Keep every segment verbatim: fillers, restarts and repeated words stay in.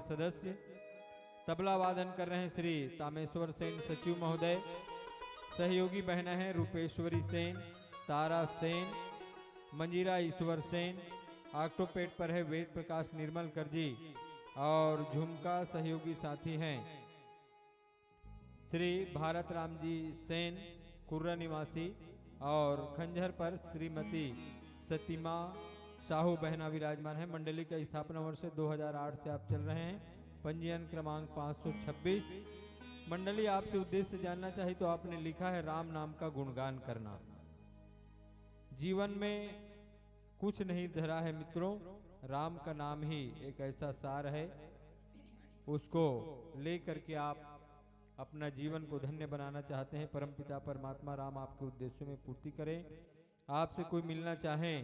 सदस्य, तबला वादन कर रहे हैं श्री तामेश्वर सेन सचिव महोदय, सहयोगी बहना है रूपेश्वरी सेन, तारा सेन, मंजीरा ईश्वर सेन, ऑक्टोपेड पर है वेद प्रकाश निर्मल कर जी और झुमका सहयोगी साथी हैं श्री भारत राम जी सेन, कुर्रा निवासी, और खंजहर पर श्रीमती सतीमा साहू बहना विराजमान है। मंडली का स्थापना वर्ष दो हज़ार आठ से आप चल रहे हैं, पंजीयन क्रमांक पाँच सौ छब्बीस। मंडली आपसे उद्देश्य जानना चाहिए तो आपने लिखा है राम नाम का गुणगान करना। जीवन में कुछ नहीं धरा है मित्रों, राम का नाम ही एक ऐसा सार है, उसको लेकर के आप अपना जीवन को धन्य बनाना चाहते हैं, परमपिता परमात्मा राम आपके उद्देश्यों में पूर्ति करें। आपसे कोई मिलना चाहे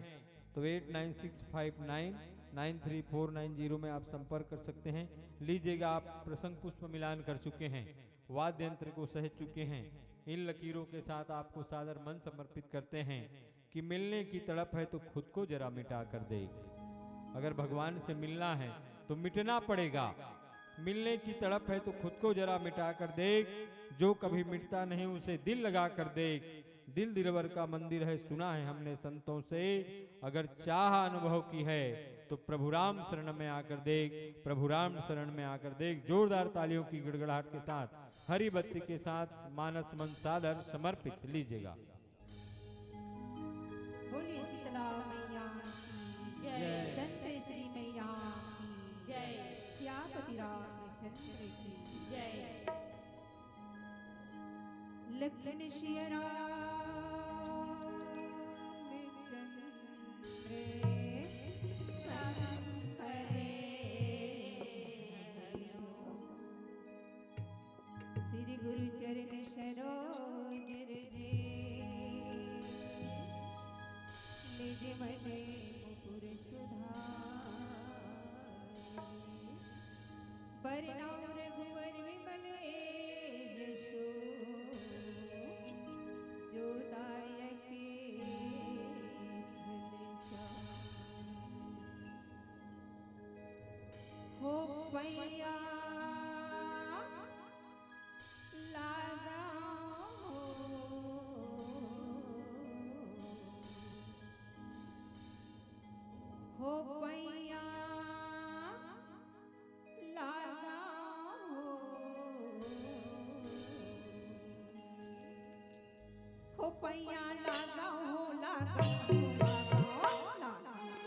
तो eight nine six five nine nine three four nine zero में आप संपर्क कर सकते हैं। लीजिएगा, आप प्रसंग पुष्प मिलान कर चुके हैं, वाद्य यंत्र को सहेज चुके हैं। इन लकीरों के साथ आपको सादर मन समर्पित करते हैं कि मिलने की तड़प है तो खुद को जरा मिटा कर देख। अगर भगवान से मिलना है तो मिटना पड़ेगा। मिलने की तड़प है तो खुद को जरा मिटा कर देख। जो कभी मिटता नहीं उसे दिल लगा कर देख। दिल दिलवर का मंदिर है, सुना है हमने संतों से। अगर चाह अनुभव की है तो प्रभु राम शरण में आकर देख, प्रभु राम शरण में आकर देख। जोरदार तालियों की गड़गड़ाहट के साथ, हरी बत्ती के साथ मानस मन सादर समर्पित लीजिएगा। बोलिए शीतला मैया की जय, दंतेश्वरी मैया की जय, सियापति रामचंद्र की जय। लखन सिया राम चंद्र संग करे। श्री गुरु चरण सरोज रज, निज मन मुकुर सुधार। बरनउँ रघुवर विमल यशो, जो दायक फल चारि। हो पैया लागा हो, हो पैया लागा हो, हो पैया लागा हो, लागा हो, लागा हो।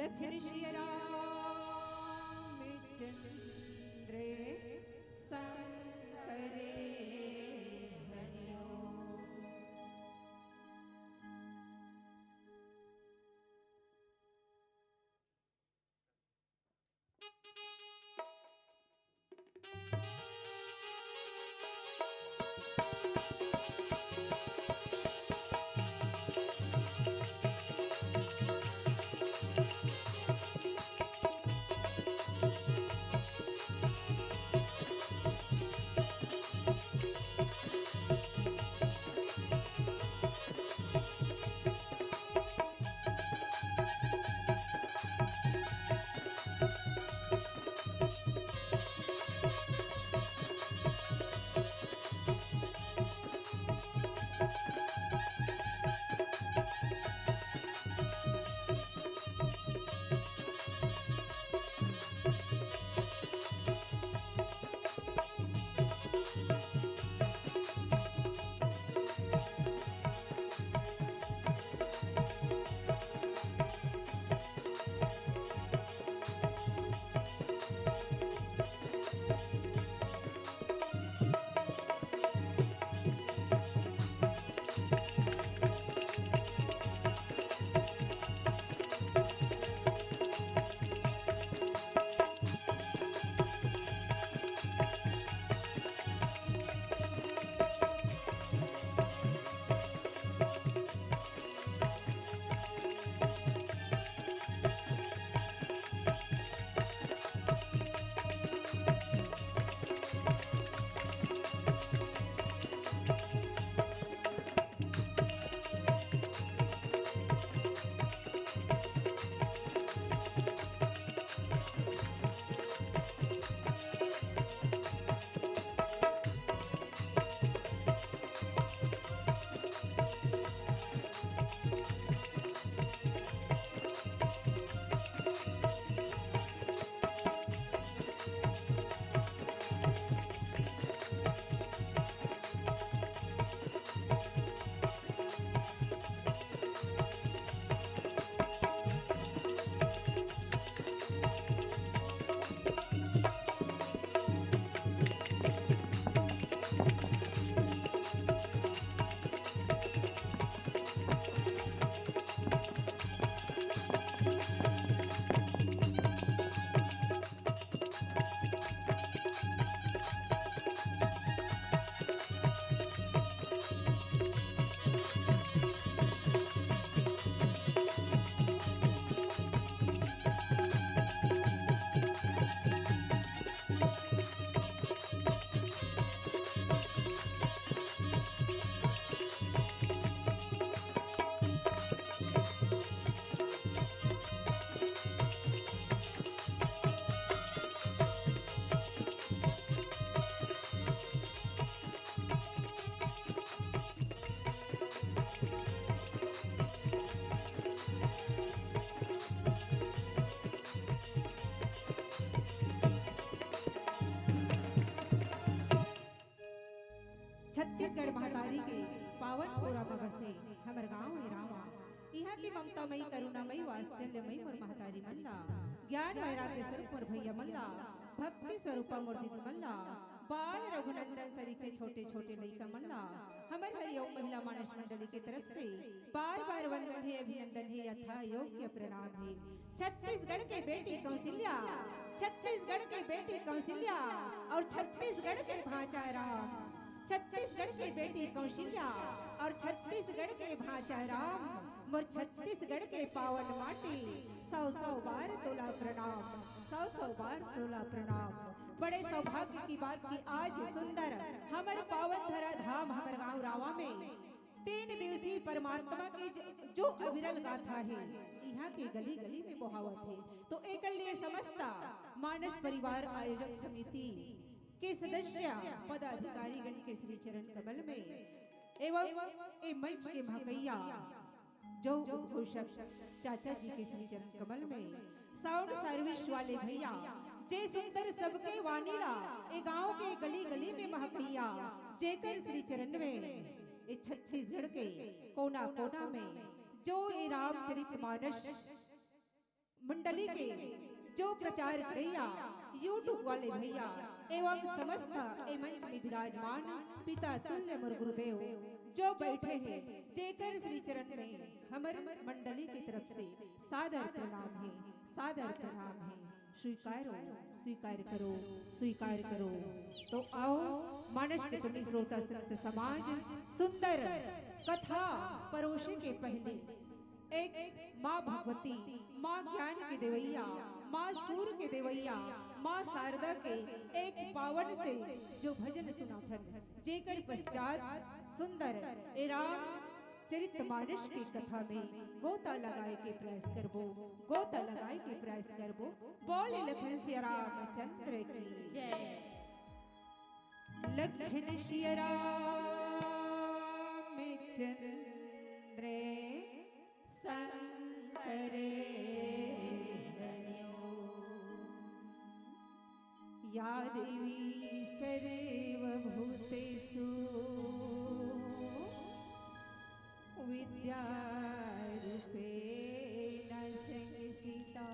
लखन सिया रामचंद्र संकरे हरिओ। छत्तीसगढ़ महतारी के पावन पोरा म बसे हमर गांव ए रावा। इहां के ममतामयी, करुणामयी, वात्सल्यमयी मोर महतारी मन ला, ज्ञान वैराग्य स्वरूप मोर भैया मन ला, भक्ति स्वरूपा मोर दीदी मन ला, बाल रघुनंदन सरीखे छोटे छोटे लइका मन ला, हमर हरिओम महिला मानस मंडली के तरफ से बार बार वंदन हे, अभिनंदन हे, यथा योग्य प्रणाम हे। छत्तीसगढ़ के बेटी कौशल्या, छत्तीसगढ़ के बेटी कौशल्या अउ छत्तीसगढ़ के भांचा राम। छत्तीसगढ़ के बेटी कौशल्या अउ छत्तीसगढ़ के भांचा राम, मोर छत्तीसगढ़ के पावन माटी, सौ सौ बार तोला प्रणाम, सौ सौ बार तोला प्रणाम। बड़े सौभाग्य की बात कि आज सुंदर हमर पावन धरा धाम, हमर गांव रावा में तीन दिवसीय परमात्मा के ज-, जो अविरल गाथा हे, इहां के गली गली में बोहावत हे। तो एकर लिए समस्त मानस परिवार आयोजक समिति के सदस्य पदाधिकारीगण के श्री चरण कमल में एवं ए मंच के महकैया जो उद्घोषक चाचा जी के श्री चरण कमल में, साउंड सर्विस वाले भैया, जे सुंदर सबके वाणी ला ए गांव के गली गली में महकैया, जेकर श्री चरण में ए छत्तीसगढ़ के कोना कोना में जो ए रामचरित मानस मंडली के जो प्रचार करइया YouTube वाले भैया एवं समस्त ए मंच में विराजमान पिता तुल्य मोर गुरुदेव जो बैठे हे, जेकर श्री चरण में हमर मंडली की तरफ से सादर प्रणाम हे, सादर प्रणाम हे। स्वीकारो, स्वीकार करो, स्वीकार करो। तो आओ, मानस के तुम्ही श्रोता संत समाज, सुंदर कथा परोसे के पहले एक माँ भगवती, माँ ज्ञान के देवैया, माँ सूर के देवैया, माँ शारदा के एक पावन से जो भजन सुनाथन, जेकर पश्चात सुंदर ए राम चरित मानस की कथा में गोता लगाए के प्रयास करबो, गोता लगाए के प्रयास करबो। बोले लखन सिया रामचंद्र की जय। लखन सिया रामचंद्र शंकर हरिओम। या देवी सर्वभूतेषु विद्यारूपेण संस्थिता।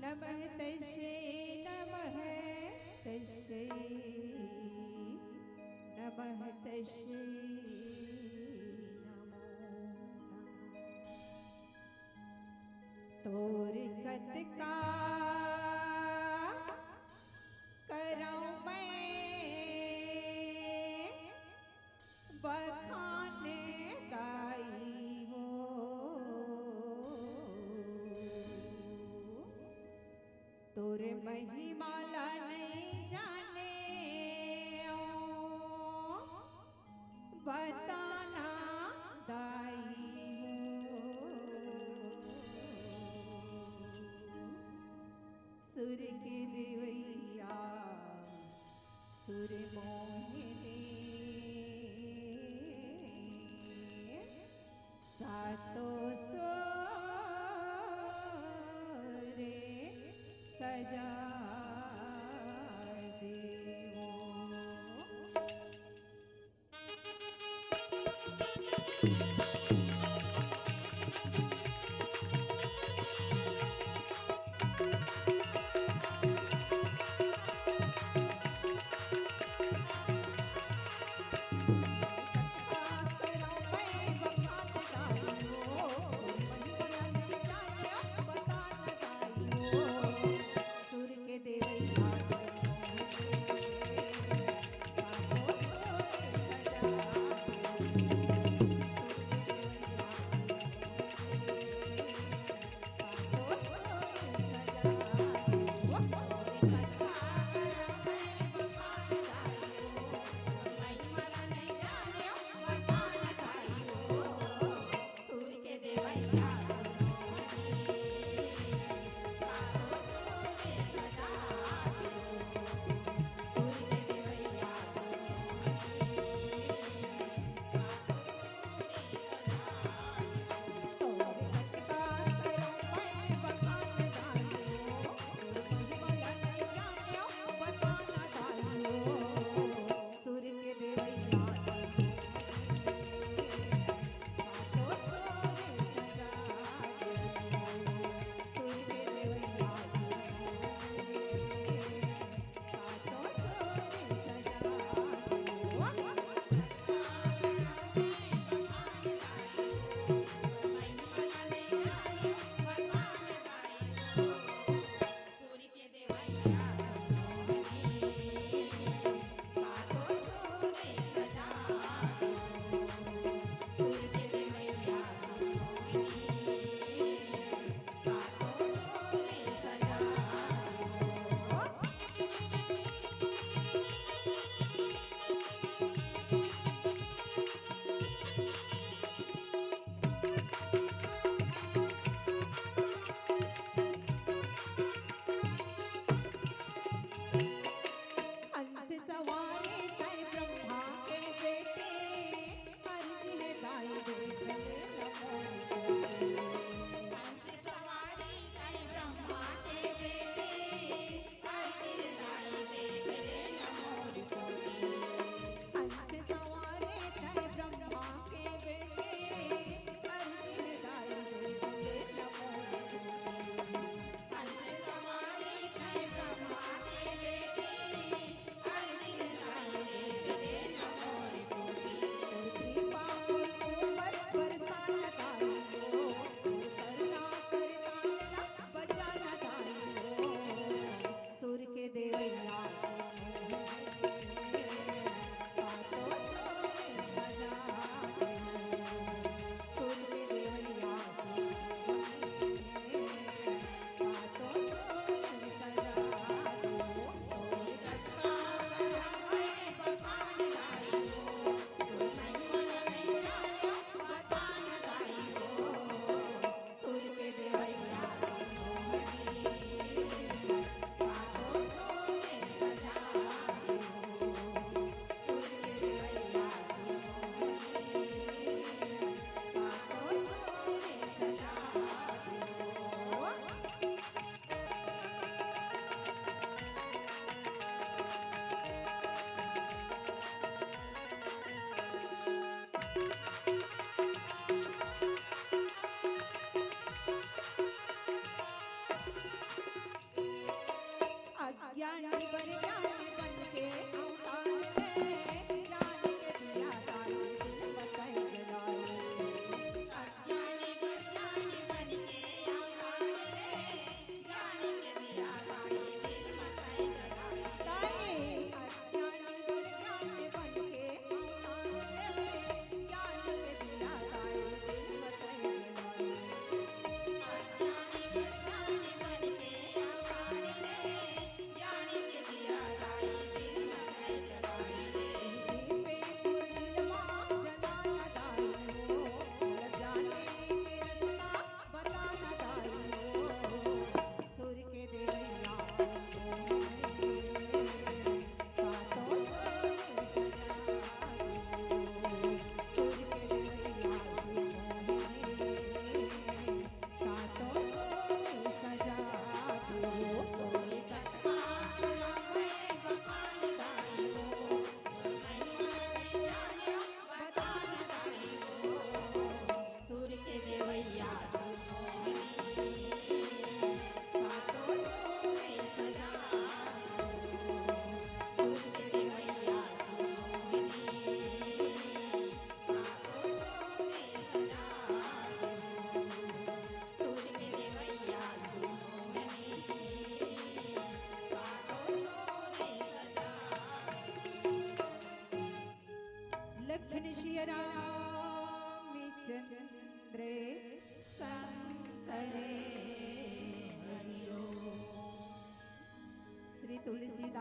नमः तस्यै, नमः तस्यै, नमः तस्यै, नमो नमः। तोर कतका करौं मैं बखान दाई हो, तोर महिमा ला नइ जाने ओ बताना दाई हो। सुर के देवैया सुर मोहिनी, सातो सुर सजा देवो।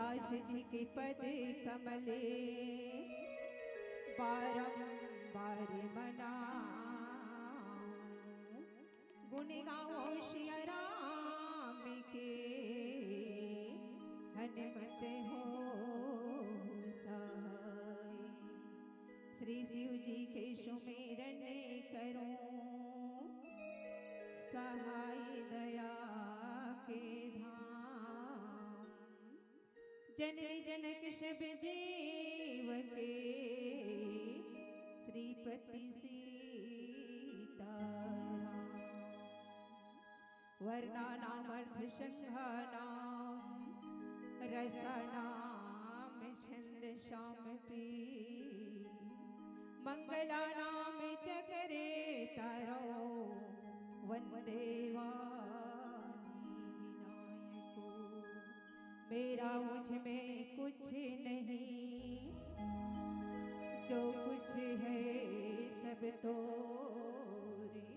दास जी के पद कमले बारंबार मनाऊं। गुण गावों सिया राम के हनुमत हो सहाय। श्री शिव जी के सुमिरन करूं सहाय दया के धाम। जननी जनक सब जीव के श्रीपति सीताराम। वर्णानामर्थसंघानां रसानां छंदसामपि। मंगलानां च कर्तारौ वंदे वाणी विनायकौ। मेरा मुझ में कुछ नहीं, जो कुछ है सब तोरे।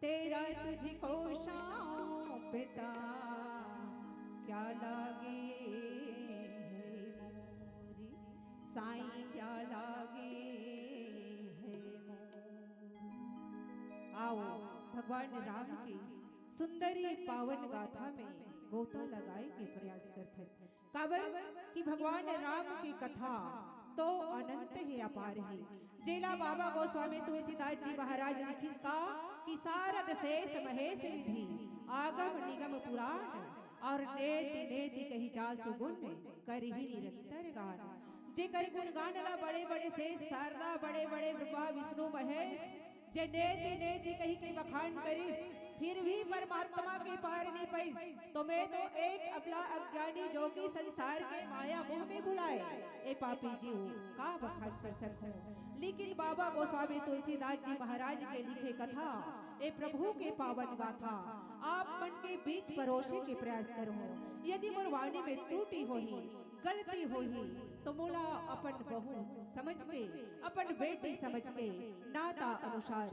तेरा तुझको सौंपता क्या लागे है मोरी, साईं क्या लागे है मोरी। आओ, भगवान राम की सुंदर ये पावन गाथा में गोता लगाए के प्रयास करथन। काबर कि भगवान राम के कथा तो अनंत हे, अपार हे। जेला बाबा गोस्वामी तुलसीदास जी महाराज लिखिस का कि सारद शेष महेश विधि, आगम निगम पुराण, और नेति नेति कहि जासु गुण, करहि निरंतर गान। जेकर गुणगान ला बड़े बड़े शेष शारदा, बड़े बड़े ब्रह्मा विष्णु महेश, जे नेति नेति कहि के बखान करिस, फिर भी परमात्मा के पार नहीं पाइस। तो मैं तो एक अबला अज्ञानी जोगी संसार के माया मोह में भुलाए, ए पापी जीव, का बखान कर सकूं। लेकिन बाबा गोस्वामी तुलसीदास जी महाराज के लिखे कथा, ए प्रभु के पावन गाथा, आप मन के बीच परोसे के प्रयास करूं। यदि मोर वाणी में त्रुटि होही, गलती होही, तो मोला अपन बहू समझ के, अपन बेटी समझ के, नाता अनुसार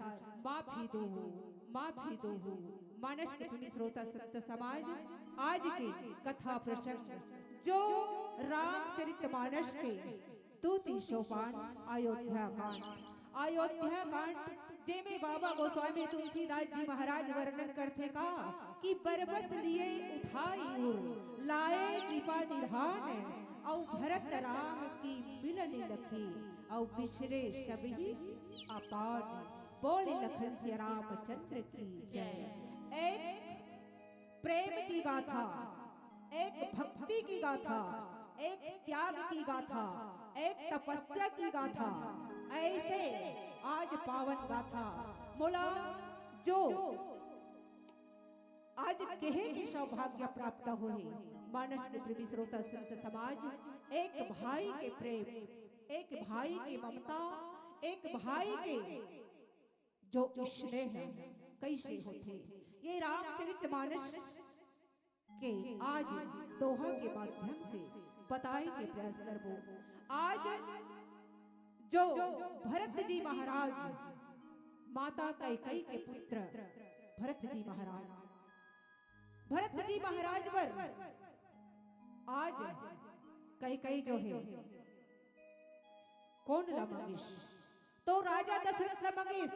माफी दो, माफी दो। मानस के प्रेमी श्रोता संत समाज, आज के कथा प्रसंग जो रामचरित मानस के दूती सोपान अयोध्या कांड, अयोध्या कांड, जेमे बाबा गोस्वामी तुलसीदास जी महाराज वर्णन करथे का कि बरबस लिए उठाई उर, लाए कृपा निधान, अउ भरत राम की मिलन लखी, अउ बिसरे सबही अपान। बोल लखन सिया रामचंद्र की जय। एक प्रेम की गाथा, एक भक्ति की गाथा, एक त्याग की गाथा, एक तपस्या की गाथा। ऐसे आज पावन गाथा मोला जो आज कहे के सौभाग्य प्राप्त होहे। मानस के प्रेमी श्रोता संत समाज, एक भाई के प्रेम, एक भाई के ममता, एक भाई के जो स्नेह कैसे होथे, ये रामचरित मानस के आज दोहा के माध्यम से बताए के प्रयास करबो। आज जो भरत जी महाराज, माता कैकई के पुत्र भरत जी महाराज, भरत जी महाराज बर आज कैकई जो हे, कोन ला मांगिस? तो राजा दशरथ ला मांगिस।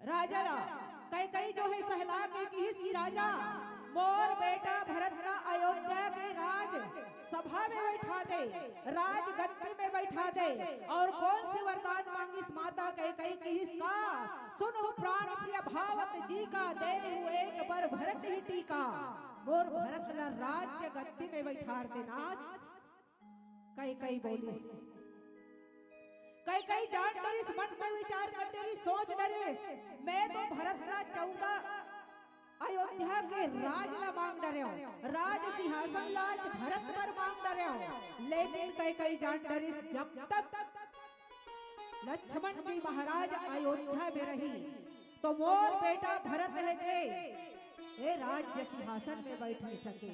राजा ला कैकई जो हे सहला के किहिस कि राजा, मोर बेटा भरत ला अयोध्या के राज सभा में बैठा दे, राज गद्दी में बैठा दे। और कोन से वरदान मांगिस माता कैकई? किहिस का, सुनहु प्राण प्रिय भावत जी का, देहु एक बर भरत ही टीका। मोर भरत ला राज्य गद्दी में बैठार दे नाथ। कैकई बोलिस, कैकई जान डरिस, मन में विचार कर डरिस, सोच डरिस, मैं तो भरत ला चौदह अयोध्या के राज ला मांग डरेंव, राज सिंहासन ला आज भरत बर मांग डरेंव। लेकिन कैकई जान डरिस, जब तक लक्ष्मण जी महाराज अयोध्या में रही, तो मोर बेटा भरत हे जे ए राज्य सिंहासन में बैठ नहीं सके।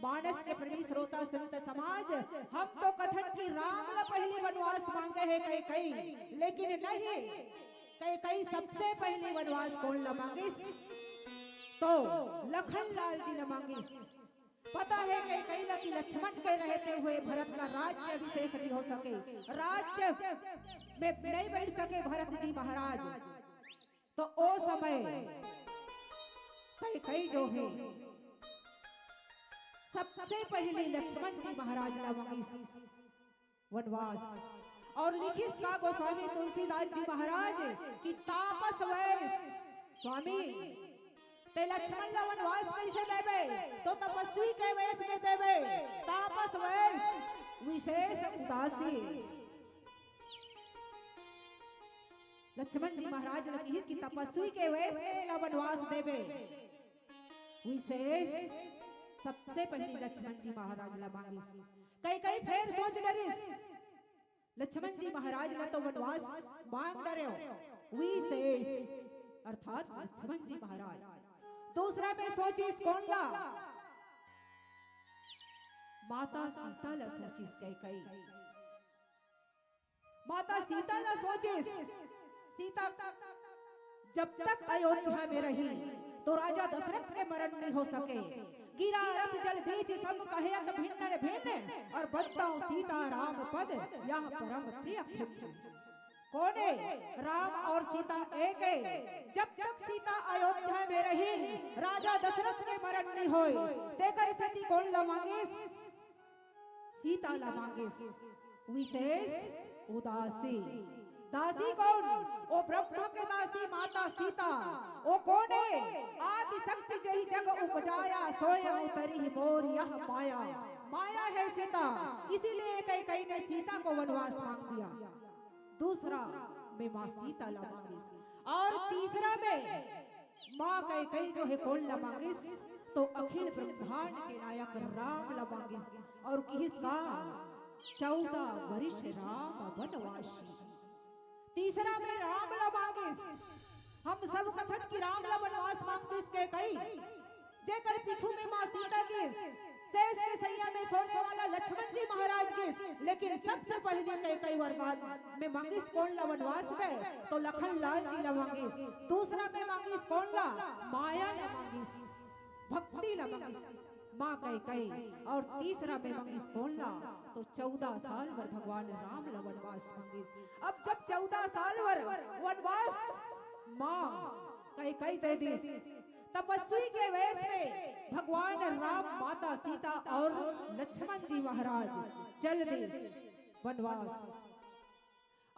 मानस के प्रेमी श्रोता संत समाज, हम तो कथन कि राम ला पहली वनवास मांगे हे कैकई, लेकिन नहीं, कैकई सबसे पहली वनवास कोन ला मांगिस? तो लखन लाल जी ला मांगिस। पता हे कैकई ला कि लक्ष्मण के रहते हुए भरत का राज्य अभिषेक नहीं हो सके, राज्य में नहीं बैठ सके भरत जी महाराज। तो ओ समय कैकई जो हे, सबसे पहले लक्ष्मण जी महाराज ला मंगिस वनवास। और लिखिस का गोस्वामी तुलसीदास जी महाराज कि तापस वेश, स्वामी, ते लक्ष्मण ला वनवास कैसे देबे? तो तपस्वी के वेश में देबे। तापस वेश विशेष उदासी। लक्ष्मण जी महाराज ला किहिस कि तपस्वी के वेश में ला वनवास देबे। विशेष सबसे पहले लक्ष्मण जी महाराज ला मांगिस। कैकई फेर सोच डरिस, लक्ष्मण जी महाराज ला तो वनवास मांग डरेव, विशेष अर्थात लक्ष्मण जी महाराज। दूसरा में सोचिस कोन ला? माता सीता ला सोचिस कैकई। माता सीता ला सोचिस, सीता जब तक अयोध्या में रही तो राजा दशरथ के मरण नहीं हो सके। गिरा रथ जल बीच सम कहत भिन्न भिन्न, और बदताओ सीता राम पद यह परम प्रिय खिन्न। कोने? राम और सीता एक हे। जब तक सीता अयोध्या में रही, राजा दशरथ के मरण नहीं होय। तेकर सेती कोन ला मांगिस? सीता ला मांगिस। विशेष उदासी। दासी कोन? ओ ब्रह्मा के दासी माता सीता। ओ कोने? आदि शक्ति जही जग उपजाया, सोयम तरिहि मोर यह माया। माया हे सीता, इसीलिए कैकई ने सीता को वनवास मांग दिया। दूसरा में माँ सीता ला मांगिस, और तीसरा में माँ कैकई जो हे कोन ला मांगिस, तो अखिल ब्रह्मांड के नायक राम ला मांगिस। और किहिस का, चौदह वर्ष राम वनवासी। तीसरा में राम ला मांगिस। हम सब कथन कि राम ला वनवास मांगिस कैकई, जेकर पीछू में माँ सीता गिस, शेष के सैया में सोने वाला लक्ष्मण जी महाराज गिस, लेकिन सबसे पहले कैकई वरदान में मांगिस कोन ला वनवास में, तो लखन लाल जी ला मांगिस। दूसरा में मांगिस कोन ला? माया ला मांगिस, भक्ति ला मांगिस माँ कैकई। और तीसरा में मांगिस कोन ला? तो चौदह साल बर भगवान राम ला वनवास मांगिस। अब जब चौदह साल बर वनवास माँ कैकई दे दिस, तपस्वी के वेश में भगवान राम, माता सीता और लक्ष्मण जी महाराज चल दिस वनवास।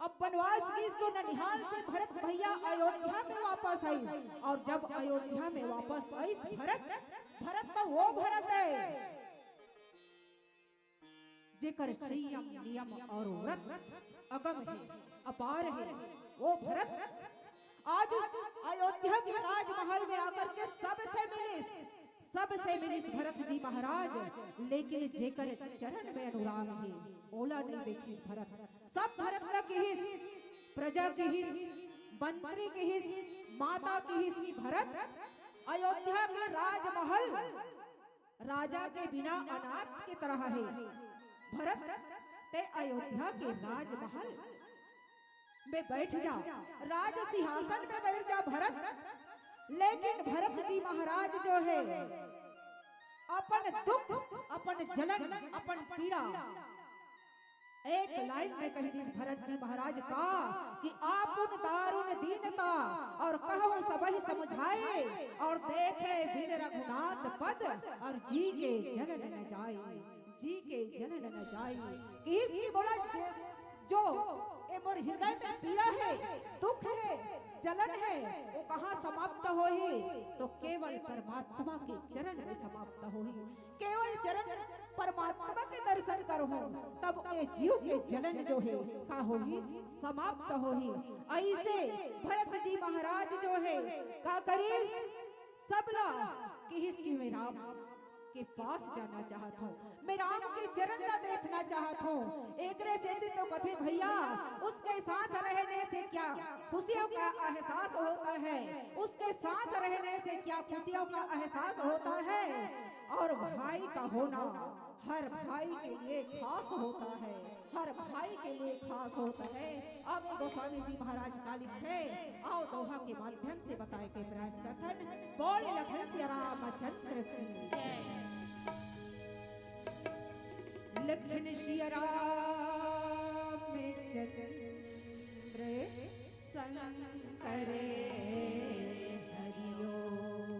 अब वनवास गिस तो ननिहाल से भरत भैया अयोध्या में वापस आइस, और जब अयोध्या में वापस आइस भरत, भरत तो वो भरत हे जेकर संयम नियम और व्रत अगम हे, अपार हे। वो भरत आज अयोध्या के राजमहल में आकर के सबसे मिलिस, सबसे मिलिस भरत जी महाराज, लेकिन जेकर चरण में अनुराग हे, ओला नहीं देखिस भरत। सब भरत ला किहिस, प्रजा किहिस, मंत्री किहिस, माता किहिस कि भरत, अयोध्या के राजमहल राजा के बिना अनाथ के तरह हे। भरत, ते अयोध्या के राजमहल में बैठ जा, राज सिंहासन में बैठ जा भरत। लेकिन भरत जी महाराज जो हे, अपन दुख, अपन जलन, अपन पीड़ा एक लाइन में कहि दिस भरत जी महाराज का कि आपुन दारुन दीनता और कहूँ सबहि समुझाए, और देखे बिन रघुनाथ पद और जी के जलन न जाए, जी के जलन न जाए। किहिस कि बोला जे-, जो ए मोर हृदय में पीड़ा हे, दुख हे, जलन हे, वो कहाँ समाप्त होही? तो केवल परमात्मा के चरण में समाप्त होही। केवल चरण परमात्मा के दर्शन करहूं, तब ए जीव के जलन जो हे का होही? समाप्त होही। अइसे भरत जी महाराज जो हे का करिस? सबला किहिस कि मैं राम के पास जाना चाहत हूँ, मैं राम के चरण ला देखना चाहत हूँ। एकरे सेती तो कथे भैया, उसके साथ रहने से क्या खुशियों का एहसास होता है, उसके साथ रहने से क्या खुशियों का एहसास होता है। और भाई का होना हर भाई के लिए खास होता है, हर भाई के लिए खास होता है। अब गोस्वामी जी महाराज का लिखे, आओ दोहा के माध्यम से बताए के प्रयास करथन। बोल लखन सिया रामचंद्र की जय। श्री रामचंद्र शंकर हरि ओम।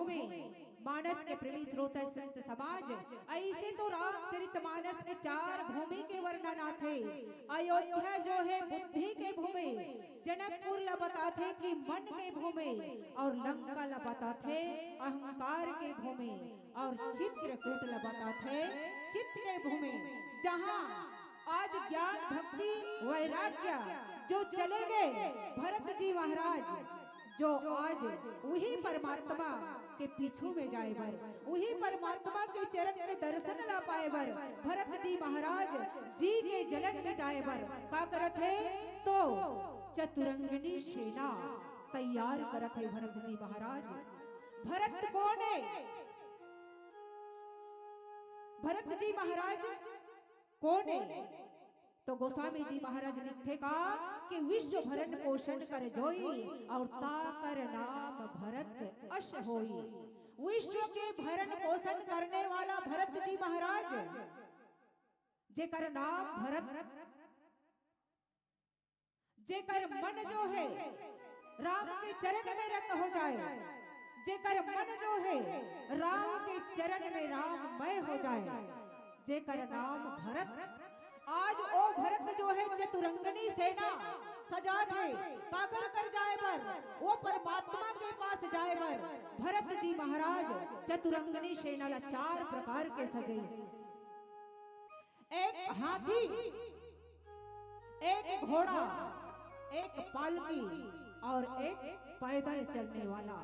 भूमि। मानस के प्रेमी श्रोता संत समाज, ऐसे तो रामचरित मानस में चार भूमि के वर्णन आथे। अयोध्या जो है बुद्धि के भूमि, जनकपुर ला बताथे कि मन के भूमि, और लंका ला बताथे अहंकार के भूमि, और चित्रकूट ला बताथे चित्त के भूमि, जहाँ आज ज्ञान, भक्ति, वैराग्य जो चले गए भरत जी महाराज, जो आज उही परमात्मा के पीछू में जाए बर, उही परमात्मा के चरण के दर्शन ला पाए बर भरत जी महाराज जी के जलन मिटाए बर का करत हे? तो चतुरंगनी सेना तैयार करत हे भरत जी महाराज। भरत कोन हे? भरत जी महाराज कोन हे? तो गोस्वामी जी महाराज लिखथे का कि विश्व भरण पोषण कर जोई, और ताकर नाम भरत अस होई। विश्व के भरण पोषण करने वाला भरत जी महाराज, जेकर नाम भरत, जेकर मन जो है राम के चरण में रत हो जाए, जेकर मन जो है राम के चरण में राममय हो जाए, जेकर नाम भरत। आज ओ भरत जो है चतुरंगनी सेना सजात हे, काकर कर जाए बर, वो परमात्मा के पास जाए बर भरत जी महाराज चतुरंगनी सेना ला चार प्रकार के सजइस। एक हाथी, एक घोड़ा, एक पालकी और एक पैदल चलने वाला।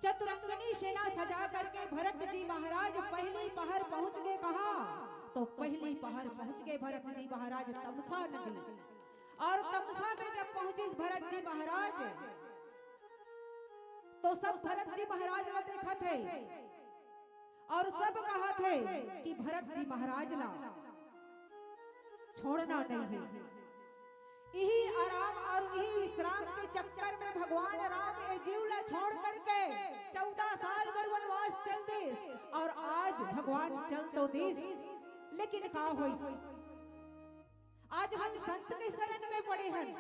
चतुरंगनी सेना सजा करके भरत जी महाराज पहली पहर पहुंच गए। कहाँ? तो पहली पहर पहुंच गए भरत जी महाराज तमसा नगरी। और तमसा में जब पहुंचिस भरत जी महाराज, तो सब भरत जी महाराज ला देखत हे और सब कहत हे कि भरत जी महाराज ला छोड़ना नहीं है। इही आराम और इही विश्राम के चक्कर में भगवान राम ये जीव ला छोड़ करके चौदह साल बर वनवास चल दिस, और आज भगवान चल तो दिस, लेकिन का होइस? आज हम संत के शरण में पड़े हन,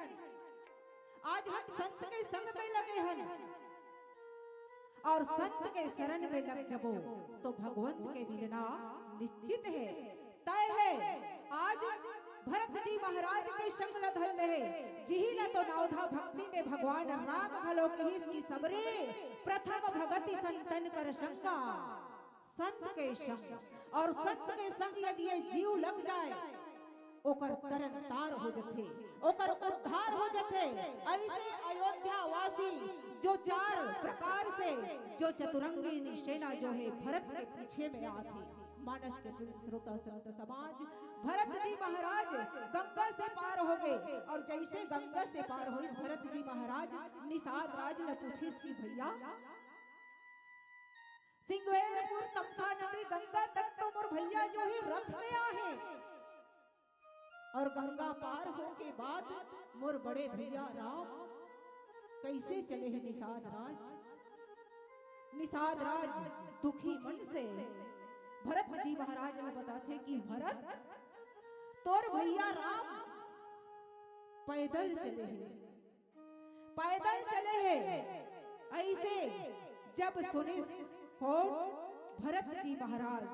आज हम संत के संग में लगे हन, और संत के शरण में लग जबो तो भगवंत के मिलना निश्चित है, तय है। आज भरत जी महाराज के संग ल धर ले, जिही ला तो नवधा भक्ति में भगवान राम घलो किहिस कि सबरे प्रथम भगति संतन कर संगा। संत के संग, और संत के संग यदि ये जीव लग जाए, ओकर तरन तार हो जथे, ओकर उद्धार हो जथे। ऐसे अयोध्या वासी जो चार प्रकार से जो चतुरंगिनी सेना जो है भरत के पीछे में आथे। मानस के श्रोता संत समाज, भरत जी महाराज गंगा से पार हो गए, और जैसे गंगा से पार होइस भरत जी महाराज निषाद राज ल पूछिस कि भैया, सिंगवेरपुर तमसा नदी गंगा तक तो मोर भैया जो है रथ में आहे, और गंगा पार होके बाद मोर बड़े भैया राम कैसे चले हे निषाद राज? निषाद राज दुखी मन से भरत जी महाराज ल बताथे कि भरत, तोर भैया राम पैदल चले हे, पैदल चले हे। ऐसे जब सुनिस कौन? भरत जी महाराज।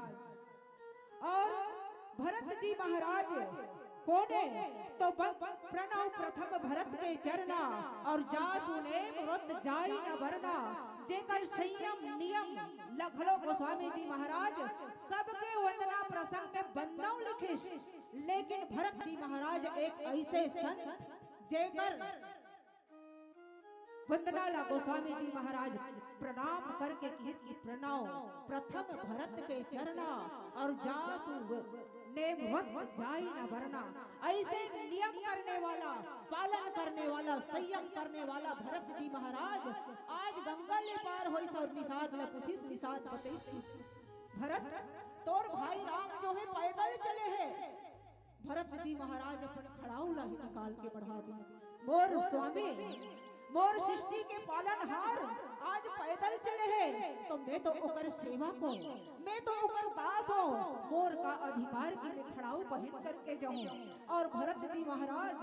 और भरत जी महाराज कोने? तो बन प्रणव प्रथम भरत के चरना, और जासु नेम व्रत जाई न बरना। जेकर संयम नियम ल घलो गोस्वामी जी महाराज सबके वंदना प्रसंग में बंदव लिखिस, लेकिन भरत जी महाराज एक ऐसे संत जेकर वंदना ला गोस्वामी जी महाराज प्रणाम करके किहिस कि प्रणव प्रथम भरत के चरना, और जासु नेम व्रत जाई न बरना। ऐसे नियम करने वाला, पालन करने वाला, संयम करने वाला भरत जी महाराज आज गंगा ले पार होइस और निषाद ला पूछिस, निषाद बतइस कि भरत, तोर भाई राम जो है पैदल चले हे। भरत जी महाराज अपन खड़ाऊ ला ही निकाल के बढ़ा दिस। मोर स्वामी, मोर सृष्टि के पालनहार आज पैदल चले हे, तो मैं तो ओकर सेवक हों, मैं तो ओकर दास हों, मोर का अधिकार कि मैं खड़ाऊ पहन करके जाऊं। और भरत जी महाराज,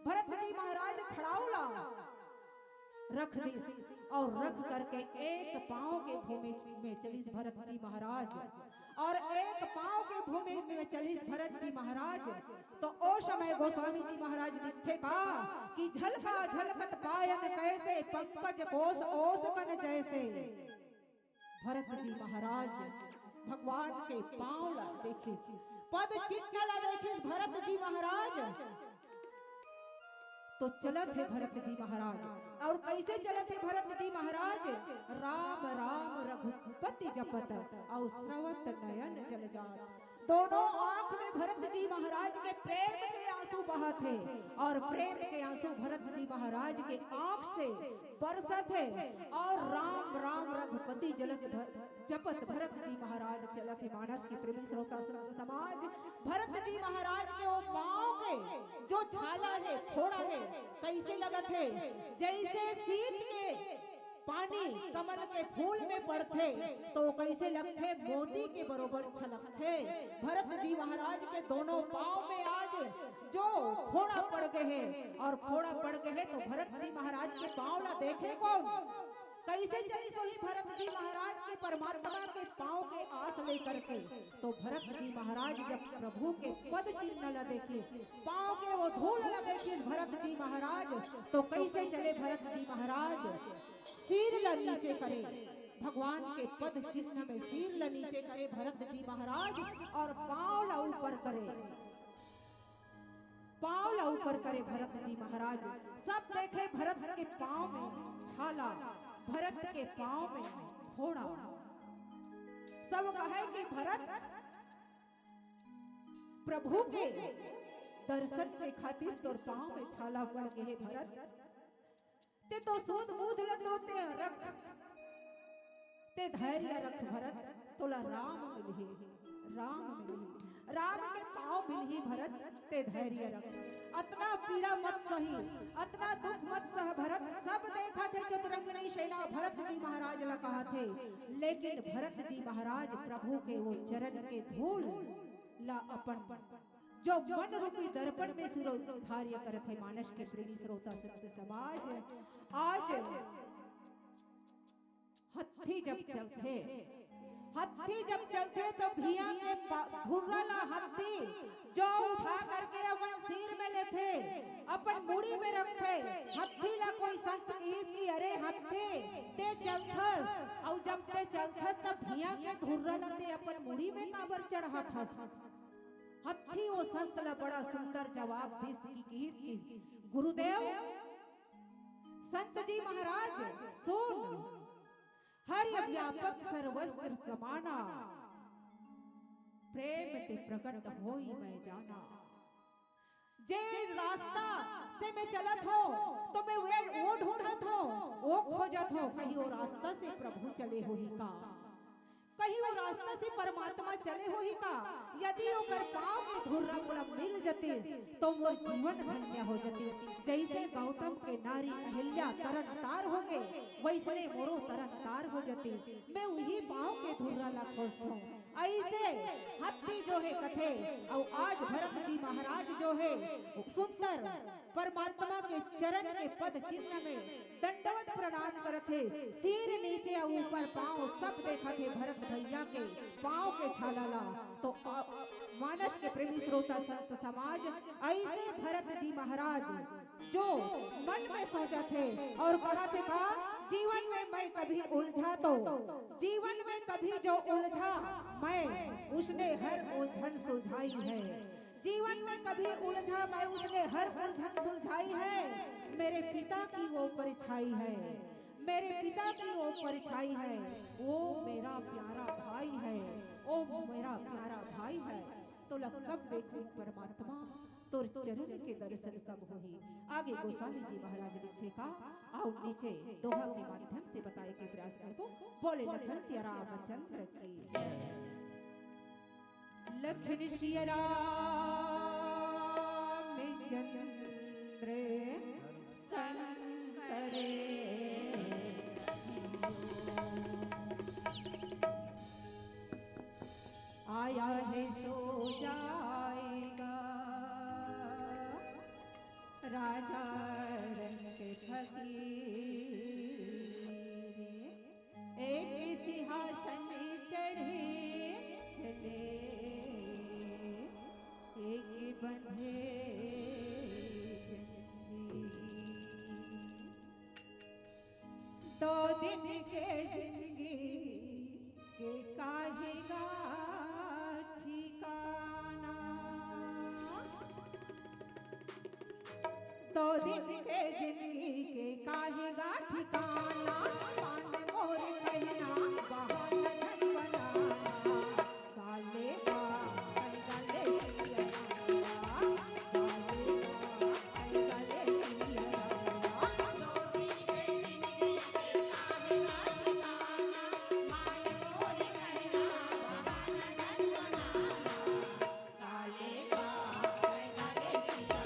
भरत जी महाराज खड़ाऊ ला रख दिस और रख करके एक पांव के भूमि में चलिस भरत जी महाराज, और एक पांव के भूमि में चलिस भरत जी महाराज। तो ओ समय गोस्वामी जी महाराज लिखथे का कि झलका झलकत पायन कैसे, पंकज बोस ओस कन जैसे। भरत जी महाराज भगवान के पांव ला देखिस, पद चिन्ह ला देखिस भरत जी महाराज। तो चलत हे भरत जी महाराज। और कैसे चलत हे भरत जी महाराज? राम राम रघुपति जपत, और स्रवत नयन जल जात। दोनों आंख में भरत जी महाराज के प्रेम के आंसू बहत हे, और प्रेम के आंसू भरत जी महाराज के आंख से बरसत हे। और राम राम रघुपति जलत भ-, जपत भरत जी महाराज चलत हे। मानस के प्रेमी श्रोता संत समाज, भरत जी महाराज के वो पांव के जो छाला हे, फोड़ा हे, कैसे लगत हे? जैसे शीत के पानी कमल के फूल में पड़थे, तो वो कैसे लगथे? मोती के बरोबर छलकथे। भरत जी महाराज के दोनों पांव में आज जो फोड़ा पड़ गए हे, और फोड़ा पड़ गए हे, तो भरत जी महाराज के पांव ला देखे कोन? कैसे चलिस होही भरत जी महाराज के परमात्मा के पांव के आस लेकर के? तो भरत जी महाराज जब प्रभु के पद चिन्ह ला देखिस, पांव के वो धूल ला देखिस भरत जी महाराज, तो कैसे चले भरत जी महाराज? सिर ला नीचे करे, भगवान के पद चिन्ह में सिर ला नीचे करे भरत जी महाराज, और पांव ला ऊपर करे, पांव ला ऊपर करे भरत जी महाराज। सब देखे भरत के पांव में छाला, भरत के पांव में फोड़ा। सब कहे कि भरत, प्रभु के दर्शन के खातिर तोर पांव में छाला पड़ गए हे भरत। ते तो सूद बूद ल तो ते रख, ते धैर्य रख भरत, तोला राम मिलही, राम मिलही, राम के पांव मिलही भरत, ते धैर्य रख। अतना पीड़ा मत सही, अतना दुख मत सह भरत। सब देखत हे चतुरंगिनी सेना भरत जी महाराज ला कहत हे, लेकिन भरत जी महाराज प्रभु के वो चरण के धूल ला अपन जो मन रूपी दर्पण में सिरो धार्य करत हे। मानस के प्रेमी श्रोता संत समाज, आज हत्थी जब चलथे, हत्थी जब चलथे तो भिया के पा-, धुर्रा ला हत्थी जो उठा करके अपन सिर में लेथे, अपन मुड़ी में रखथे। हत्थी ला कोई संत किहिस कि अरे हत्थी, ते चलथस, अउ जब ते चलथस तब भिया के धुर्रा ला ते अपन मुड़ी में काबर चढ़ाथस? हत्थी वो संत ला बड़ा सुंदर जवाब दिस कि किहिस कि गुरुदेव, संत जी महाराज, सुन, हरि व्यापक सर्वत्र समाना, प्रेम ते प्रकट होई मैं जाना। जे रास्ता से मैं चलत हो, तो मैं वे, वो ढूंढत हो, वो खोजत हो, कहीं वो रास्ता से प्रभु चले होही का? कहीं वो रास्ता से परमात्मा चले होही का? यदि ओकर पांव के धुर्रा मोला मिल जतिस, तो मोर जीवन धन्य हो जतिस। जैसे गौतम के नारी अहिल्या तरन तार हो गए, वैसने मोरो तरन तार हो जतिस। मैं उही पांव के धुर्रा ला खोजथों। ऐसे हत्ती जो हे कथे, अउ आज भरत जी महाराज जो हे सुंदर परमात्मा के चरण के पद चिन्ह में दंडवत प्रणाम करत हे, सिर नीचे अउ ऊपर पांव सब देखत हे भरत भैया के पांव के छाला ला। तो, अ, मानस के प्रेमी श्रोता संत समाज, ऐसे भरत जी महाराज जो मन में सोचत हे अउ कहत हे का, जीवन में मैं कभी उलझा तो, जीवन में कभी जो उलझा मैं, उसने हर उलझन सुलझाई है। जीवन में कभी उलझा मैं, उसने हर उलझन सुलझाई है। मेरे पिता की वो परछाई है, मेरे पिता की वो परछाई है, वो मेरा प्यारा भाई है, वो मेरा प्यारा भाई है। तो लग कब देखूं परमात्मा, तोर चरण के दर्शन कब होही। आगे गोस्वामी जी महाराज लिखथे का, आओ नीचे दोहा के माध्यम से बताए के प्रयास करबो। बोले लखन सिया रामचंद्र की जय। लखन सिया राम चंद्र शंकर। आया है सो जाएगा राजा रंग फकीर। दिन के जिंदगी के काहे गा ठिकाना। दो दिन के जिंदगी के काहे गा ठिकाना। मान मोर कहना, बहाना झन बनाना। काले बा, काले सिया, काले बा, काले सिया।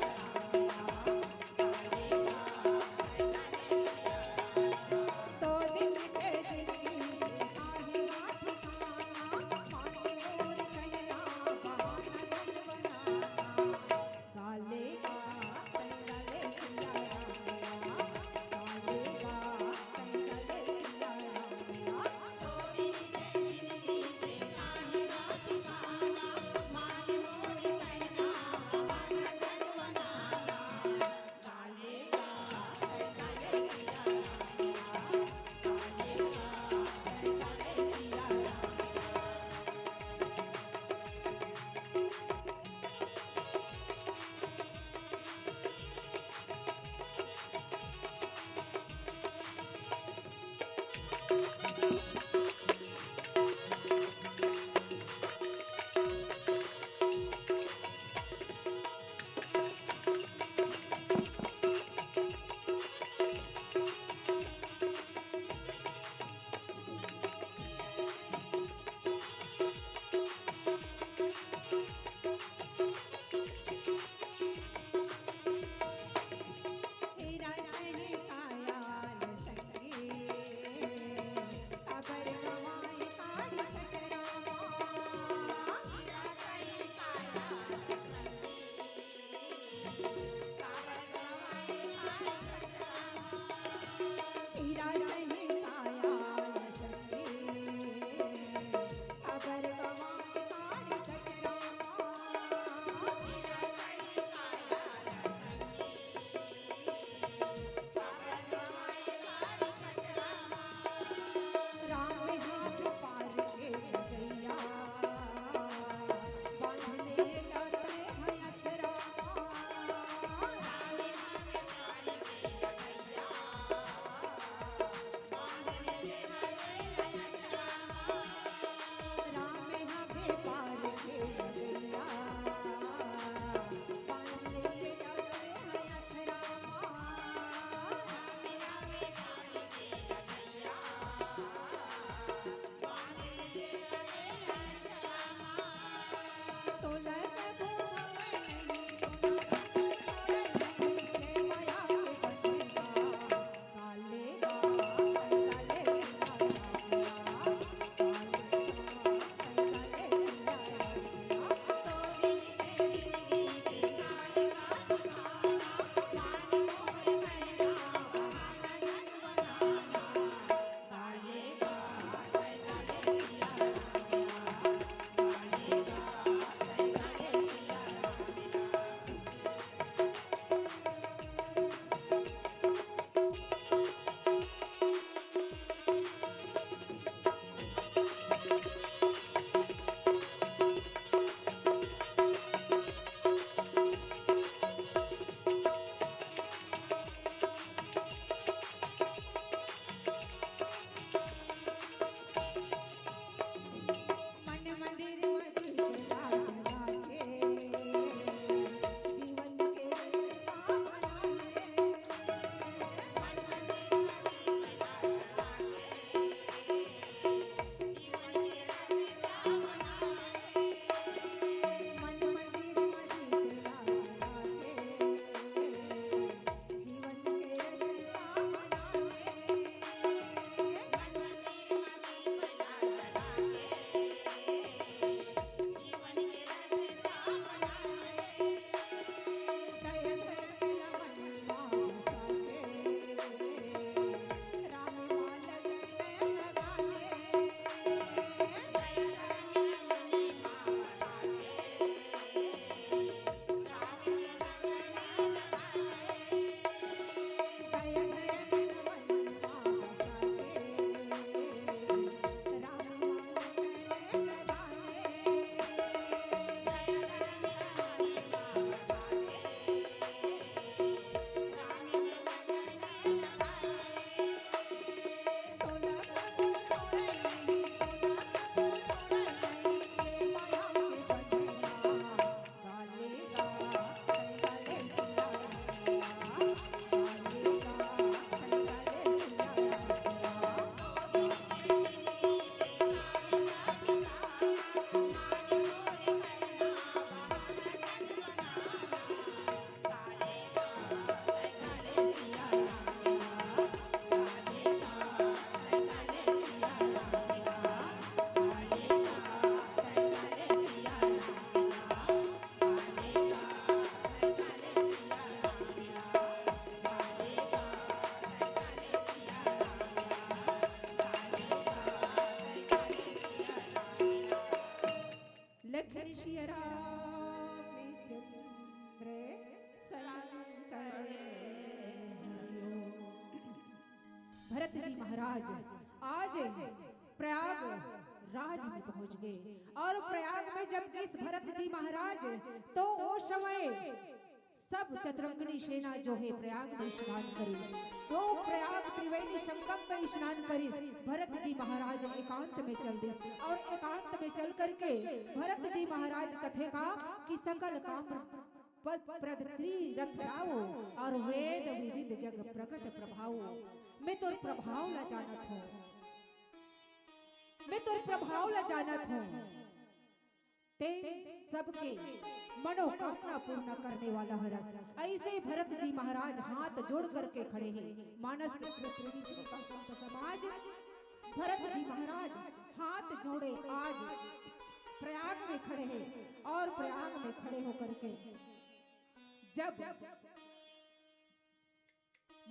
भरत जी महाराज आज प्रयाग राज में पहुंच गए। और प्रयाग में जब इस भरत जी महाराज, तो वो समय सब चतुरंगनी सेना जो है प्रयाग में स्नान करी, तो प्रयाग त्रिवेणी संगम में स्नान करी। भरत जी महाराज एकांत में चल दिस और एकांत में चल करके भरत जी महाराज कथे का कि सकल काम प-, प्रद त्रिरथ रावो और वेद विविध जग प्रगट प्रभावो। मैं तोर प्रभाव ला जानत हूँ, मैं तोर प्रभाव ला जानत हूँ। ते सबके मनोकामना पूर्ण करने वाला हरस। ऐसे भरत जी महाराज हाथ जोड़ करके खड़े हैं। मानस के प्रेमी श्रोता संत समाज, भरत जी महाराज हाथ जोड़े आज प्रयाग में खड़े हैं और प्रयाग में खड़े होकर के जब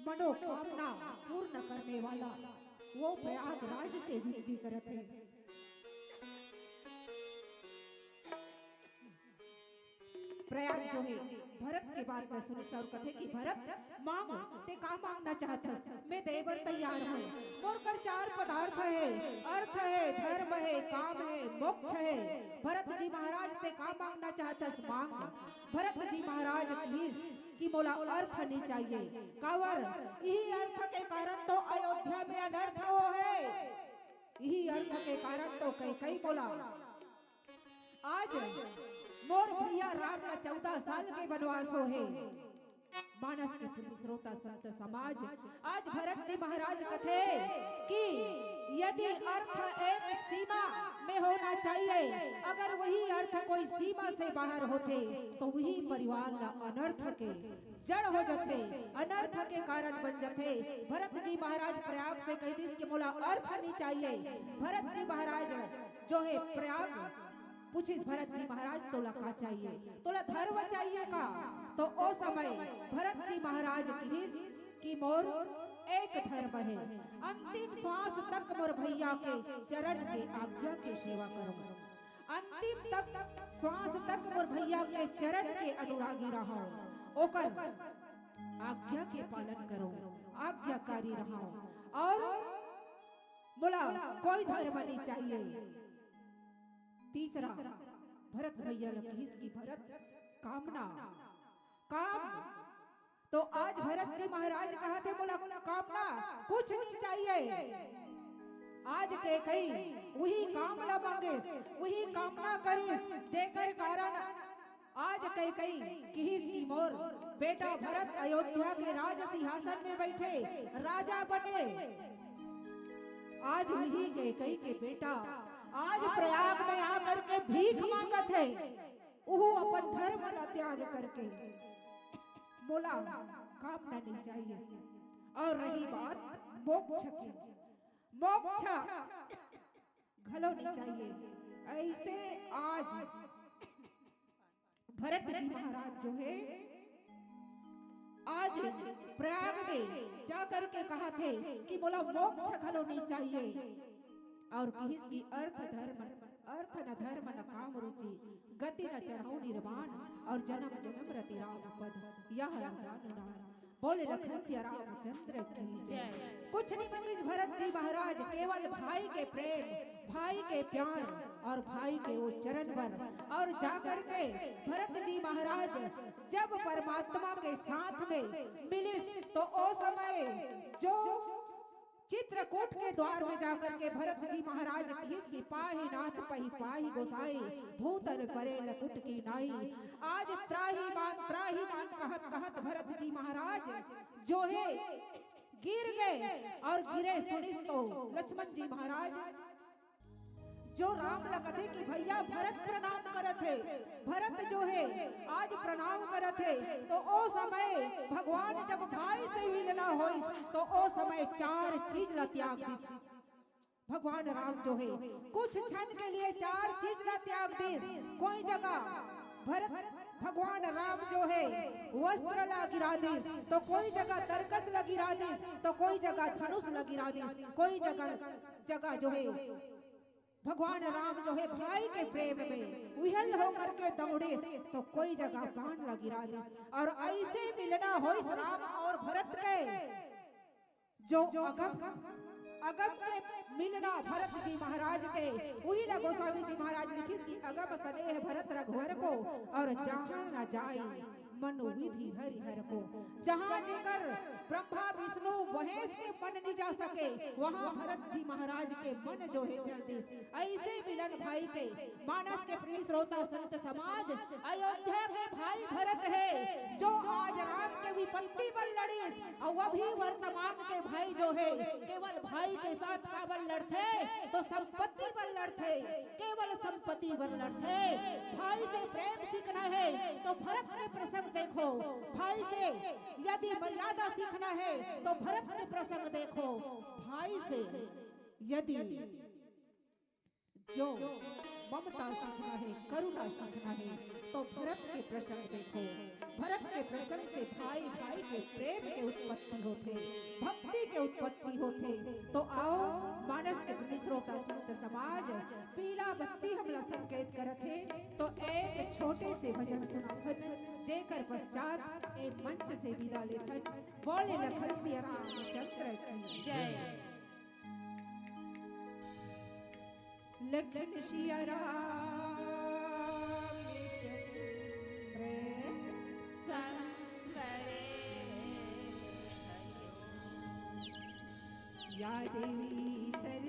मनोकामना पूर्ण करने वाला वो प्रयागराज से विनती करत है। प्रयाग जो है भरत के बात में सुनिस और कथे कि भरत, मांग, ते का मांगना चाहत हस? मैं दे बर तैयार हूँ। मोर कर चार पदार्थ है, अर्थ है, धर्म है, काम है, मोक्ष है। भरत जी महाराज, ते का मांगना चाहत हस? मांग। भरत जी महाराज किहिस कि मोला अर्थ नहीं चाहिए। काबर? इही अर्थ के कारण तो अयोध्या में अनर्थ हो है, इही अर्थ के कारण तो कैकई मोला आज मोर भैया राम ला चौदह साल के वनवास हो हे। मानस के प्रेमी श्रोता संत समाज, आज भरत जी महाराज कथे कि यदि अर्थ एक सीमा में होना चाहिए, अगर वही अर्थ कोई सीमा से बाहर होथे, तो वही परिवार ला अनर्थ के जड़ हो जथे, अनर्थ के कारण बन जथे। भरत जी महाराज प्रयाग से कहि दिस कि मोला अर्थ नहीं चाहिए। भरत जी महाराज जो है प्रयाग पूछिस, भरत जी महाराज, तोला का चाहिए? तोला धर्म चाहिए का? तो ओ समय भरत जी महाराज किहिस कि मोर एक धर्म है, अंतिम श्वास तक मोर भैया के चरण के आज्ञा के सेवा करूं, अंतिम तक श्वास तक मोर भैया के चरण के अनुरागी रहूं, ओकर आज्ञा के पालन करूं, आज्ञाकारी रहूं और मोला कोई धर्म नहीं चाहिए। तीसरा, भरत भैया ल किहिस कि भरत, कामना, काम। तो आज भरत जी महाराज कहत हे, मोला कामना कुछ नहीं चाहिए। आज कैकई उही काम ला मांगिस, उही कामना करिस, जेकर कारण आज कैकई किहिस कि मोर बेटा भरत अयोध्या के राज सिंहासन में बैठे, राजा बने। आज वही कैकई के बेटा आज प्रयाग में आकर के भीख मांगत हे, उहू अपन धर्म ला त्याग करके। मोला कामना नहीं चाहिए। और रही बात मोक्ष की, मोक्ष घलो नहीं चाहिए। ऐसे आज भरत जी महाराज जो है, आज प्रयाग में जाकर के कहत हे कि मोला मोक्ष घलो नहीं चाहिए। और किहिस कि अर्थ धर्म, अर्थ न धर्म न काम रुचि, गति न चढ़ाऊ निर्वाण, और जन्म जन्म रति राम पद, यह वरदान नाम। बोले लखन सिया रामचंद्र की जय। कुछ नहीं मांगिस भरत जी महाराज, केवल भाई के प्रेम, भाई के प्यार और भाई के वो चरण बर। और जाकर के भरत जी महाराज जब परमात्मा के साथ में मिलिस, तो ओ समय जो चित्रकूट के द्वार में जाकर के भरत जी महाराज किहिस कि पाहि नाथ पहि पाहि गोसाई, भूतल परे लकुट की नाई। आज त्राहि मान, त्राहि मान कहत कहत भरत जी महाराज जो है गिर गए। और गिरे सुनिस तो लक्ष्मण जी महाराज जो राम ला कथे कि भैया भरत प्रणाम करत हे, भरत जो है आज प्रणाम करत हे, तो ओ समय भगवान जब भाई से मिलना होइस, तो ओ समय चार चीज ला त्याग दिस। भगवान राम जो है कुछ क्षण के लिए चार चीज ला त्याग दिस। कोई जगह भरत, भगवान राम जो है वस्त्र ला गिरा दिस, तो कोई जगह तरकस ला गिरा दिस, तो कोई जगह धनुष ला गिरा दिस, कोई जगह, जगह जो है भगवान राम जो है भाई के प्रेम में विहल होकर के दौड़िस, तो कोई जगह बाण ला गिरा दिस। और ऐसे मिलना होइस राम और भरत के। जो अगम अगम के मिलना भरत जी महाराज के, उही ला गोस्वामी जी महाराज लिखिस कि अगम स्नेह भरत रघुवर को, और जहाँ न जाए मन विधि हरि हर को। जहाँ जेकर ब्रह्मा विष्णु महेश के मन नहीं जा सके, वहाँ भरत जी महाराज के मन जो है चल दिस। ऐसे मिलन भाई के मानस के प्रिय श्रोता संत समाज, अयोध्या के भाई भरत हे, जो आज राम के विपत्ति बर लड़िस, अउ अभी वर्तमान के भाई जो हे, केवल भाई के साथ काबर लड़थे, तो संपत्ति बर लड़थे, केवल संपत्ति बर लड़थे। भाई से प्रेम सीखना हे, तो भरत के प्रसंग देखो। भाई से यदि मर्यादा सीखना हे, तो भरत के प्रसंग देखो। भाई से यदि जो ममता सीखना हे, करुणा सीखना हे, तो भरत के प्रसंग देखो। भरत के प्रसंग से भाई भाई के प्रेम के उत्पत्ति होथे, भक्ति के उत्पत्ति होथे। तो आओ, मानस के प्रिय श्रोता संत समाज, पीला बत्ती हमला संकेत करत हे, तो एक छोटे से भजन सुनाथन, जेकर पश्चात ए मंच से विदा लेथन। बोले लखन सिया रामचंद्र की जय। लखन सिया राम चंद्र संग करे या देवी सर।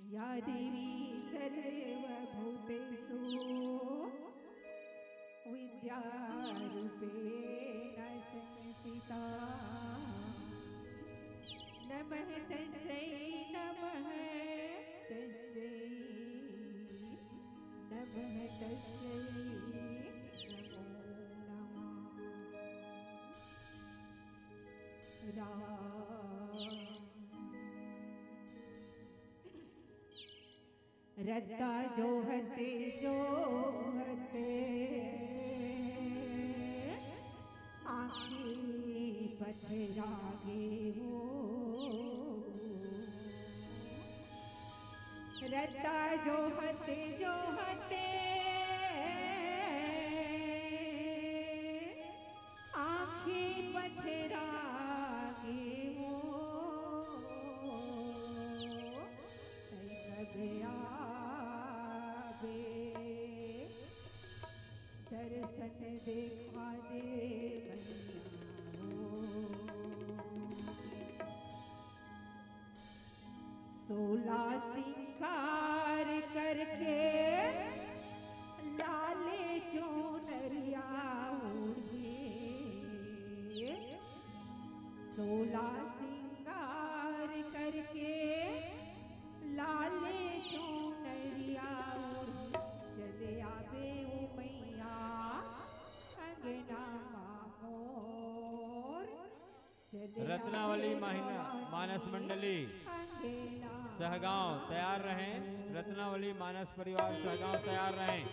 या देवी सर्वभूतेषु विद्यारूपेण संस्थिता। नमः तस्यै, नमः तस्यै, नमः तस्यै, नमो नमः। राम। रद्दा जोहते जोहते आँखी पथरा गे वो। रद्दा जोहते जोहते आँखी पथरा गे वो। तै कब आबे दर्शन देखा दे मैया हो। सोला सिंगार करके लाले चुनरिया ओढ़े। सोला सिंगार करके लाले चुनरिया ओढ़े। चले आबे ओ मैया अंगना मा मोर। रत्नावली माहिना मानस मंडली सहगांव तैयार रहें। रत्नावली मानस परिवार सहगांव तैयार रहें।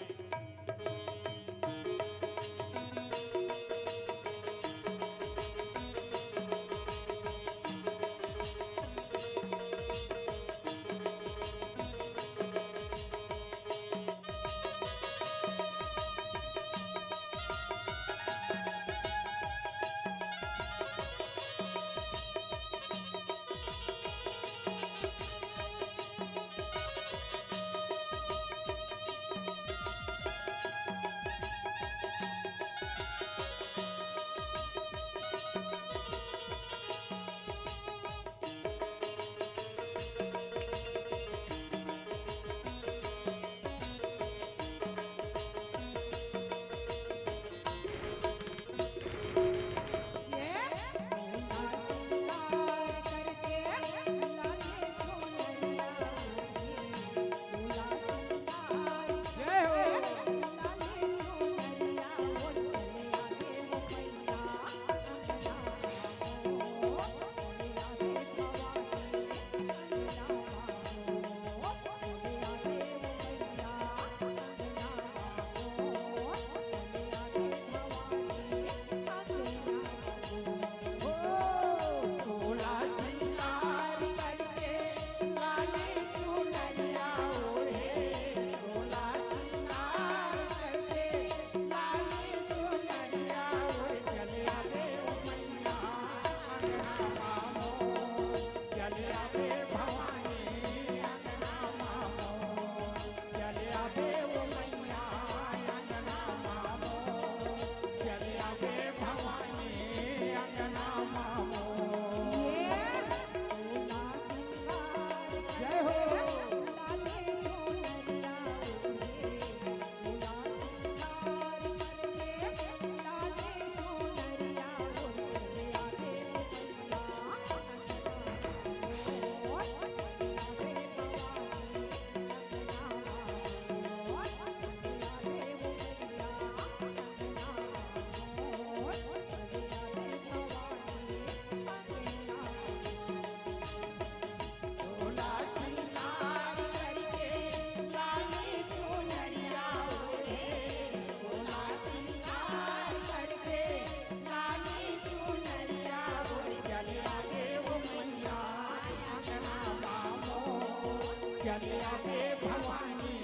चल आबे भवानी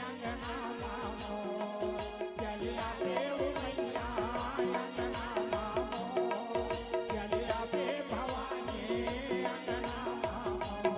अंगना मा मोर, चल आबे उमैया अंगना मा मोर, चल आबे भवानी अंगना मा मोर।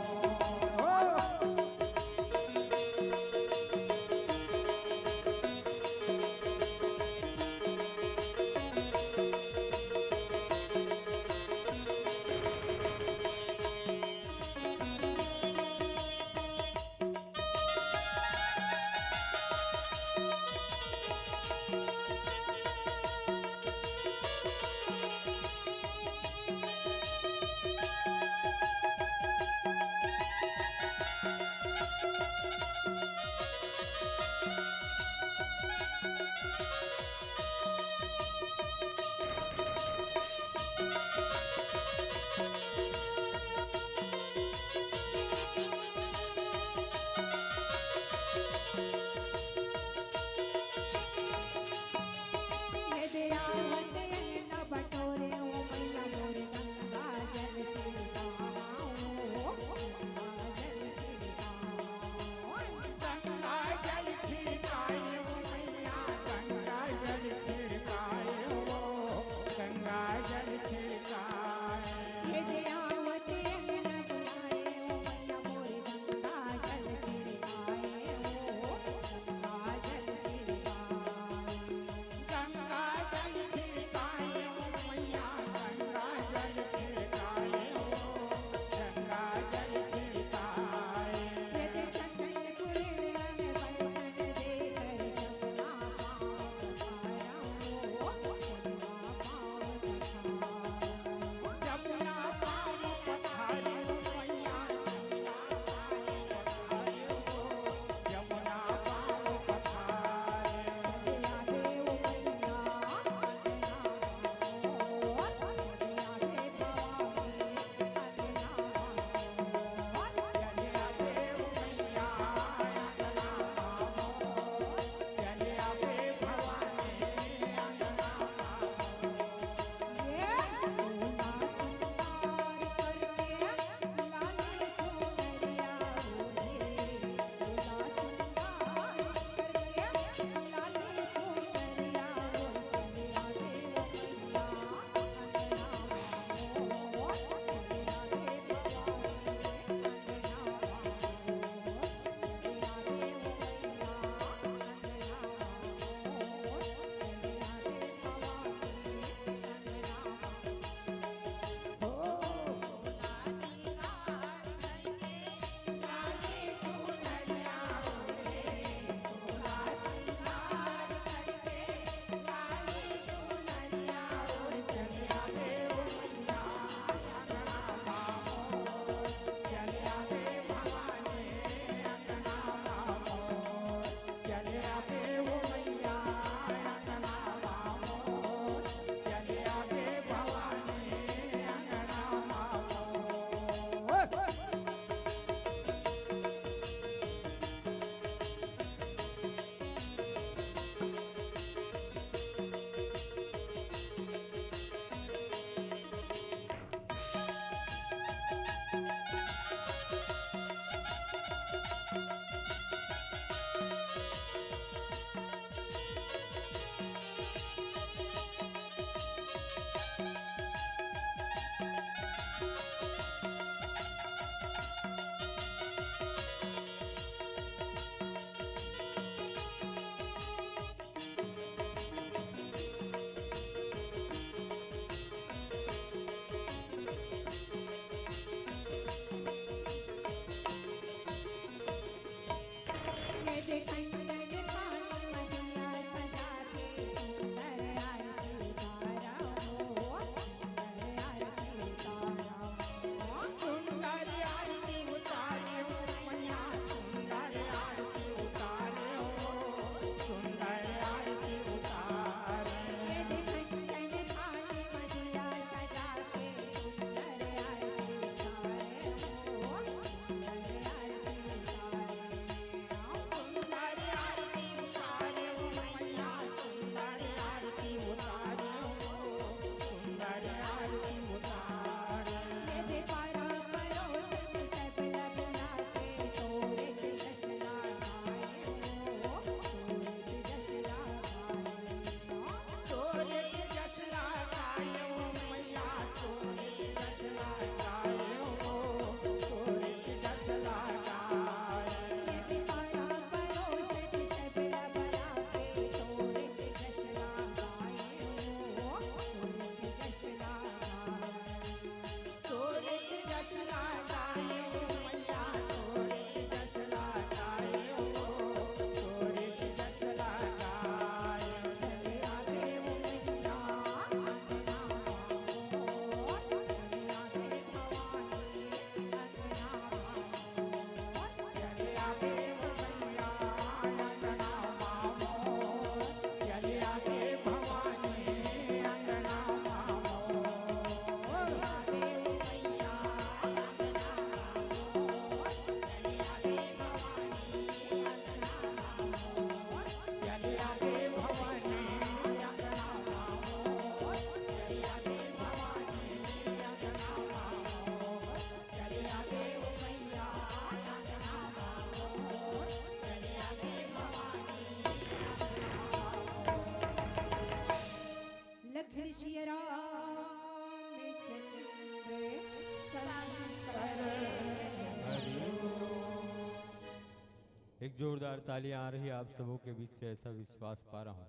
तालियां आ रही आप सबों के बीच से, ऐसा विश्वास पा रहा हूं।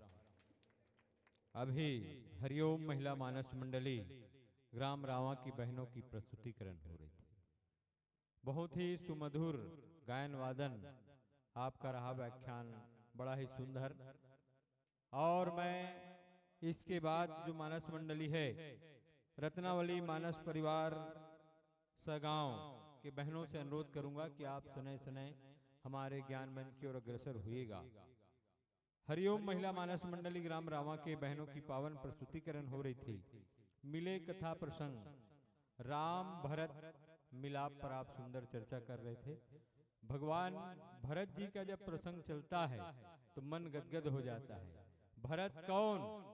अभी हरिओम महिला मानस मंडली ग्राम रावा की बहनों की प्रस्तुतिकरण हो रही थी। बहुत ही सुमधुर गायन वादन आपका रहा, व्याख्यान बड़ा ही सुंदर। और मैं इसके बाद जो मानस मंडली है, रत्नावली मानस परिवार सगांव के बहनों से अनुरोध करूंगा कि आप सनय सनय हमारे ज्ञान मंच की ओर अग्रसर होइएगा। हरिओम महिला मानस मंडली ग्राम रावा के बहनों की पावन प्रस्तुतिकरण हो रही थी। मिले कथा प्रसंग, राम भरत मिलाप पर आप सुंदर चर्चा कर रहे थे। भगवान भरत जी का जब प्रसंग चलता है तो मन गदगद हो जाता है। भरत कौन?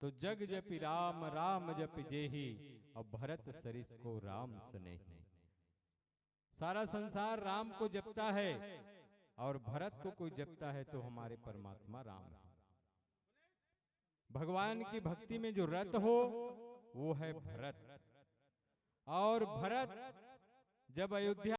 तो जग जपि राम, राम जपि जेहि, और भरत सरिस को राम सनेहि। सारा संसार राम को जपता है और भरत को कोई जपता है तो हमारे परमात्मा राम है। भगवान की भक्ति में जो रत हो, वो है भरत। और भरत जब अयोध्या